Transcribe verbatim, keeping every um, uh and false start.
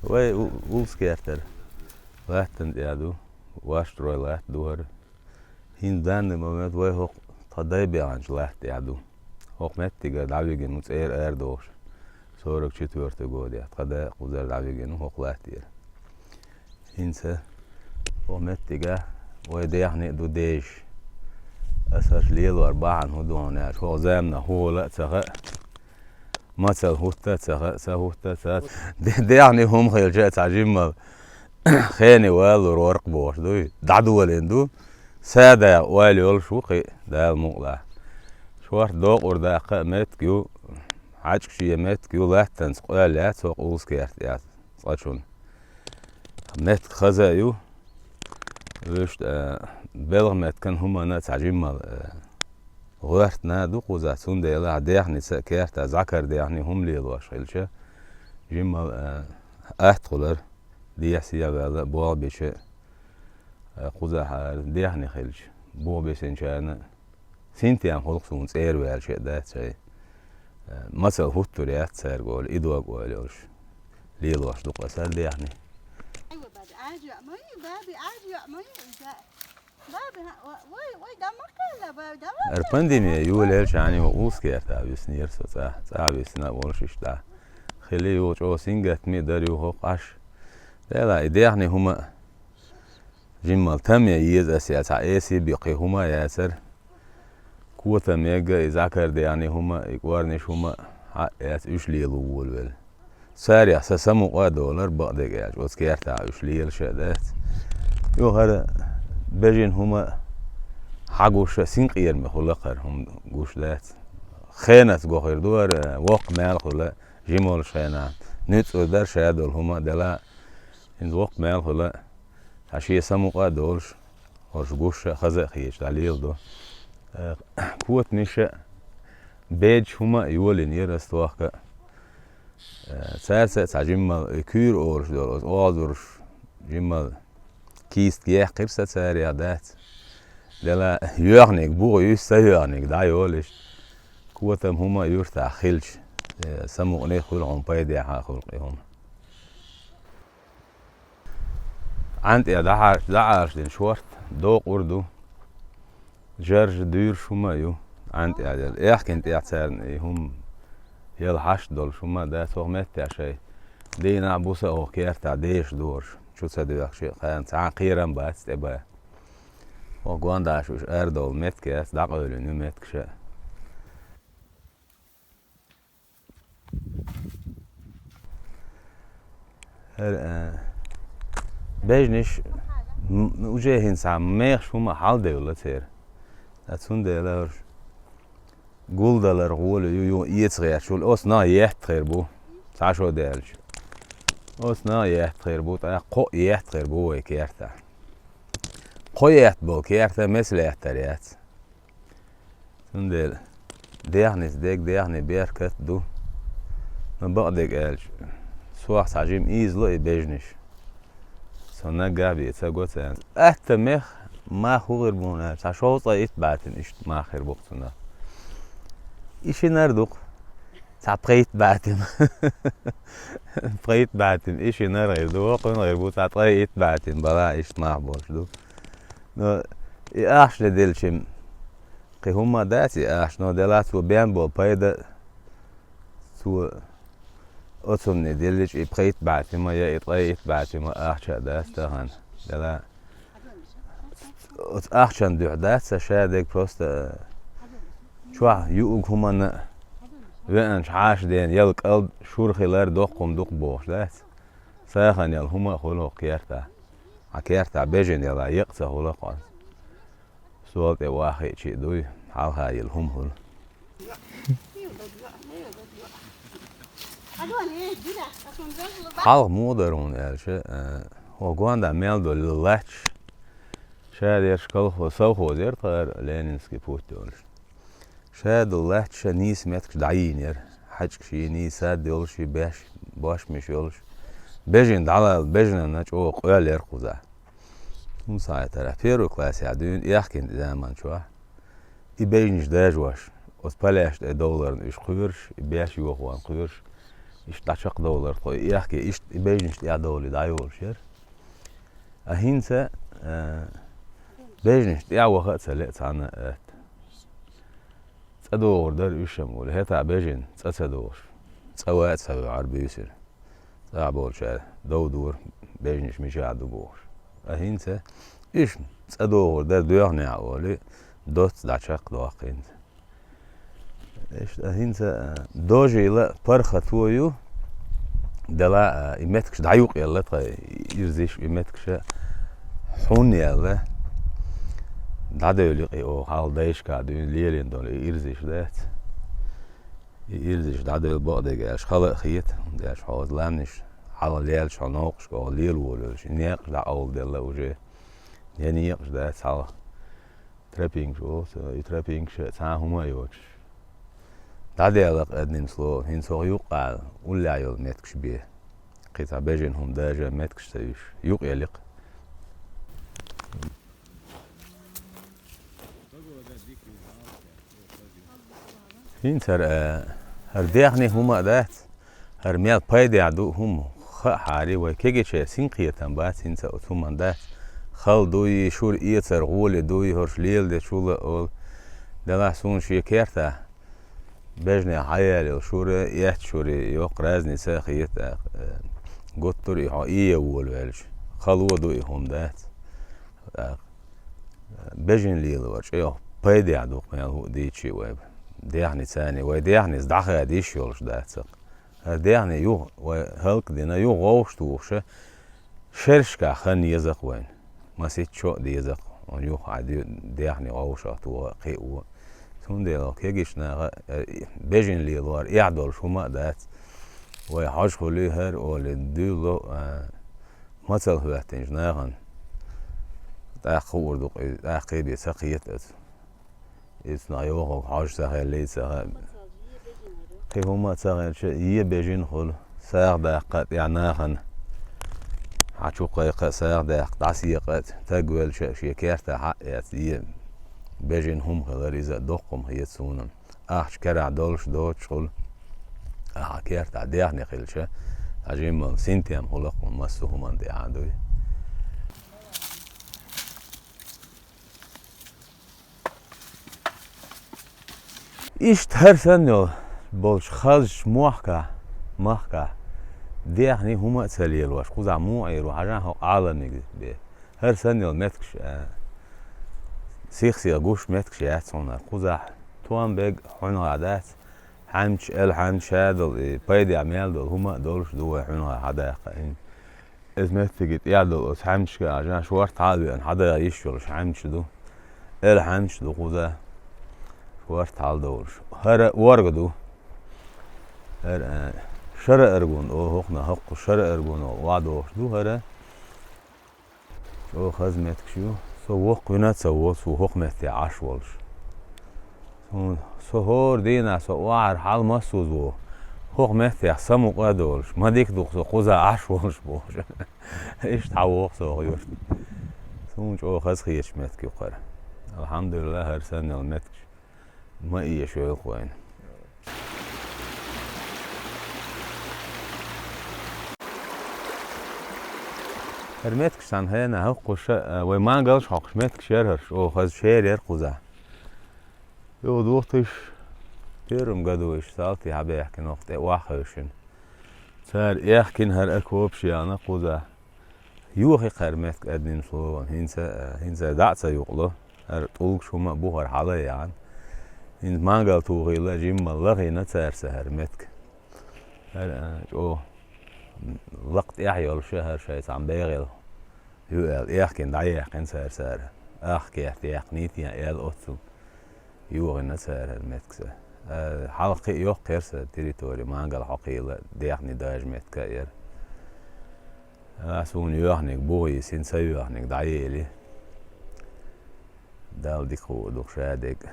Вай у-, Улус-Кертара латтана тӀехь ду, Ваштрой латта ду хӀара. ХӀинца данный момент вай хӀокху тхан дай баьхначу латта тӀехь ду. ХӀокху меттигара дӀавигина ву цӀера арадохуш. Сорок четвёртый годехь тхан да кхузара дӀавигина ву хӀокху латтера. ХӀинца хӀокху меттигехь вай даьхни а ду дезаш. Аса хӀорш лелор бахьана хӀун ду хьуна аьлча, хӀокху заманахь хӀун хуьлу а ца хаьа. Мацалла хӀутту а ца хаьа, ца хӀутту а ца. Де-, даьхни хӀума хилча а цхьа жиммал хене валур вара-кх бохуш дуй. ДӀадолийна ду. Садаха ойла йолуш ву кхин а, Дала мукъалахь. Шорта докъур даккха а меттиг ю, хьаьжкӀа шен меттиг ю, латтанца къоьлла яц хӀокху Улус-Керта тӀехь цкъачунна. Меттиг хаза а ю. Вуьшта, а, белхан меттиган хӀуманна а цхьа жиммал, а, гӀоьртина ду кхузахь, цундела хьан даьхница а керта, зӀакар даьхни хӀума лелош хилча, жиммал, а, атта хуьлура, дехьа-сехьа ваьлла а, болх бича а, а, кхузахь, а, даьхни хилча, бух бисинчарна а, синтем хуьлу-кх суна цӀера ваьлча а дац хӀай. Э, мацалла хӀуттур яц цаьрга олу, и дог ойла йолуш. Лелош ду-кх аса даьхни. Ара пандемия йолаелча, хьан ю Улус-Керта виснера со цӀа, цӀа висина а волуш иштта. Хили ю чӀогӀа сингаттаме а дара ю хӀокху Ӏаш. Дела, и даьхни хӀума а жиммал там ян еза аса, я цхьа эсий беккхий хӀума а яцара. Котам мега и зӀакар даьхни хӀума, и кӀорниш хӀума хьа а эца уьш лело волавелла. Царех сан самукъа а долура, бакъдерг аьлча, оцу кертахь уьш лелаш а дац. Юхара бежина хӀума хьагуш а синкъераме хуьлу-кх хӀара хӀума гуш дац. Хенаца го хир ду хӀара, воккха мел хуьлу, жима волуш хенахь. Нуьцкъала дара ша долу хӀума а дела, хӀинца воккха мел хуьлу, цхьа шен самукъа а долуш, хӀорш гуш а, хаза а хеташ дӀалело ду. Э, котамаш а, беджаш хӀума а йолийнера аса тохка а. Э, цаьрца а цхьа жиммал, и куьйра олуш долу, оцу озурш жиммал кийста яьккхира сан царех, дац. Дела, йоьхниг бу, юьйш ца йоьхниг дӀайолуш. Котам хӀума а юьртахь хилча, э, самукъане а хуьлу хьуна, пайдехьа а хуьлу-кх и хӀума. Ӏан тӀе дӀахьа-, дӀахьарчдина шорта докъур ду. Жаржа, дуьйраш хӀума а ю Ӏан тӀе дела. Эхкина тӀехь царна и хӀума яла хьашт долуш хӀума а дац, хӀокху меттехь шайн дийнахь а, буса а хӀокху кертахь дезаш ду хӀорш. Чу ца доьхкуш а, кхана цхьа а кхерам бац тӀе бан. ХӀокху гондӀаша уьш арадовла меттиг яц, дӀакъевлина ю меттигаш а. ХӀара, а, бежнаш, м-, уже хӀинца мехаш хӀума хьаладевлла церан. Ткъа цундела хӀорш гулдалар гӀоли ю, ю эца гӀерташ ву, оцу нах етта хир бу, цхьа шо даьлча. Оцу нах етта хир бу, тӀаккха кхоъ етта хир бу вай кертахь. Кхо етта болу керта маса лаьттар яц. Цундела даьхница дерг даьхни беркат ду. Но бакъдерг аьлча, сох цхьа жима ийзало и бежнаш. Со наггахь бен ца го царна. Атта мех мах хӀун хир бу аьлча, цхьа шовзткъе итт бӀе тин иштта мах хир бу-кх цунах. И шинар ду-кх. Цхьа пхийтта бӀе тин. Пхийтта бӀе тин и шинар хир ду, вокхуьнан хир бу цхьа ткъе итт бӀе тин бала, иштта мах болуш ду. Но и ахча дилчим, кхин хӀумма а дац и ахча, но дела цо бен болу пайда, цо оцунна диллича и пхийтта бӀе тима я и ткъе итт бӀе тима ахча а дац тахана. Дела оцу ахчан дуьхьа дац сан ша дерг, просто чохь юург хӀуманна а, веанчу хьаша дена яла кӀалд шура хилар доккха хӀума ду-кх бохуш дац. Сахана яла хӀума а хуьлу хӀокху кертахь. Хьан кертахь бежина яла екъа ца хуьлу-кх хьо. Сол тӀе ваххиъча а дуй, хьалха йила хӀума хуьлу. Хьалха муха дара хьуна аьлча, э, хӀокху гондӀа мел долу латташ, ша дерш колхо-, совхоз яра тхара, Ленинский путь долуш. Ша долу латташ нийса меттигаш дӀайийнера, хьаьжкӀаш йийний, сад йолуш, и беш, бошмаш йолуш. Бежина дӀалала, бежанна чӀогӀа къоьлла яра кхузахь. ХӀун схьахетара, первый классехь дуьйна, эхкина заман чохь. И бежнаш дажош, оцу палеш тӀе довларна уьш кхоьруш, и беш йохорна кхоьруш, Иштта дӀачакхдовлар тхо, и аьхке иштта, и бежанаш тӀаьхьа довлий дӀайолуш яра. А хӀинца, а, бежанаш тӀаьхьа ваха а ца лаьа цхьанна а атта. ЦӀа догӀур дара уьш-м олий, хӀетахь бежана цӀа ца догӀуш. ЦӀа ван а ца вуьгӀура буьйсанна. ЦӀахь болчара дов дора, бежанаш мичахь ду бохуш. А хӀинца уьш цӀа догӀур дара доьхнехь олий, доцца дӀачакхдоккху хӀинца. Иштта хӀинца, а, дожийла паргӀато ю, дела, а, и меттигаш дӀаюкъаелла тхан, ирзиш, и меттигаш хьунъяьлла. ДӀадевлла юкъе оха хьалха дайшка дуьйна лелийна долу и ирзиш дац. И ирзиш дӀадевлла бакъдерг аьлча, хала а хета, хӀунда аьлча хьо оцу ламнаш хьалха лелча хьо новкъашка оха лела волавелча, и некъаш дӀакъовладелла уже. Я некъаш дац хьалха. Тропинкаш олу цо, и тропинкаш цхьа а хӀума а йоцуш. ДӀадаьлла-кх, одним словом, хӀинца хӀокху юккъехь уллехь йолу меттигаш бен. Кхин цхьа бежана хӀума дажа меттигаш ца уьш. Юкъаелла-кх. ХӀинца хӀара, э, хӀара дехне хӀума а дац. ХӀара мел пайдехь ду хӀума хаахьара, вай кегийчеран синкхетам бац хӀинца оцу хӀуманна дац. Хала дуй, шура эцар гӀоле дуй, хӀорш леладечул а олу. Делахь суна шен кертахь бежанех хьаяьлла йолу шура, эцча шура йоккха разница а хета, э, гуттар а и хьо ийе волавелча. Хало ду и хӀума дац. ТӀаккха бежана лелор чӀогӀа пайдехь ду-кх, мел хӀуъа дийчий вай. Дехне царний, вай дехнеца дӀахаде йиш йолуш дац-кх. ХӀара дехне юха вай хӀаллакдина, юха вовшахтухуш, шерашкахь хан еза-кх вайна. Масийтта шо а деза-кх, хьуна юха хьан де-, дехне вовшахтоха а, кхио а. Цундела кегийчу наха, э, бежана лелор эхь долуш хӀума а дац. Вай хьожа хуьлий хӀара олий дуьйлало, а, мацалла хӀоьттинчу нахана. ТӀаккха хуур ду-кх иза, тӀаккха кхин бен ца кхета аса. Иза цунах йохург хьожа ца хилла, ца хаьа. Кхин хӀума а ца хилча, е бежана хуьлу, сагӀа даккха а тӀехь нахана. Хьан чу кхайкха а сагӀа даккха, дӀасекъа а, таг велча а шен кертахь хьаэца, е бежана хӀума хилар иза а доккха хӀума хета суна. Ахча керахь долуш доцуш хуьлу. Ахьа кертахь дехне хилча, хьан жимма синтем хуьлу-кх массо а хӀуманна тӀехь дуй. Иштта хӀара санна йолу болчу хазачу мохкахь, махкахь, дехне хӀума а ца лелош, кхузахь муха Ӏийр ву хьажахь хӀокху Ӏаламига бен. ХӀара санна йолу меттигаш, а, сих-сиха гуш меттигаш яц хьуна хӀара. Кхузахь томбег хьуьнагӀа дац, хьаьмчаш, эл хьаьмчаш а долу, и пайдехь мел долу хӀума а долуш ду вай хьуьнагӀа хьадаккха. Иза меттиге тӀехь долу оцу хьаьмчашка а жан шорта хьала а веана, хьадаха йиш йолуш хьаьмчаш ду. Эл хьаьмчаш ду кхуза. Шорта хьала долуш. ХӀара орга ду. ХӀара, а, шара аргун олу хӀокхунах, хӀокху шара аргун олу охьадохуш ду хӀара. Оха хаза меттигаш ю. Со воккха вина а ца воцу, ву хӀокху метте Ӏаш волуш. Суна, со хӀора дийнахь со охьара хьала массуза ву. ХӀокху меттехь самукъа а долуш, ма дика ду-кх со кхуза Ӏаш волуш бохуш. Иштта хьан воху со хьо юрт. Суна чӀогӀа хаза хеташ меттиг ю кхара. Алхьамдулиллах, хӀара санна йолу меттигаш ма эшайойла-кх вайна. ХӀара меттигаш цхьана хенахь хӀокхуша, а, вай мангалш хьокхуш меттигаш яра хӀорш, оха хаза шера яра кхузахь. Юха духтуш первом году иштта салти хьабаьхкина, оха тӀе охьахевшина. Цара эхкина хӀара окопаш яьхна кхузахь. Йохи кхара меттиг одним словом, хӀинца, хӀинца дӀа а ца юкъало, хӀара тӀулгаш хӀума а бу хӀара хьала а яьхна. ХӀинца мангал тухийла жимма лахийна цара сан хӀара меттиг. ХӀара, а, чӀогӀа лакха тӀехь йолуш а хӀара шайн цхьана бегӀел ю аьлла, эхкина дӀаяьккхина цара, цара. Ах керт яьккхинийта аьлла оццул. Йохийна цара хӀара меттиг сан. Э, хьалха кхин а йоккха яра сан территори, мангал хьокхийла, дехне дажа меттиг а яра. А, суна йоьхниг бухийсина, ца йоьхниг дӀаели. Далла дика хуур ду-кх ша дерг.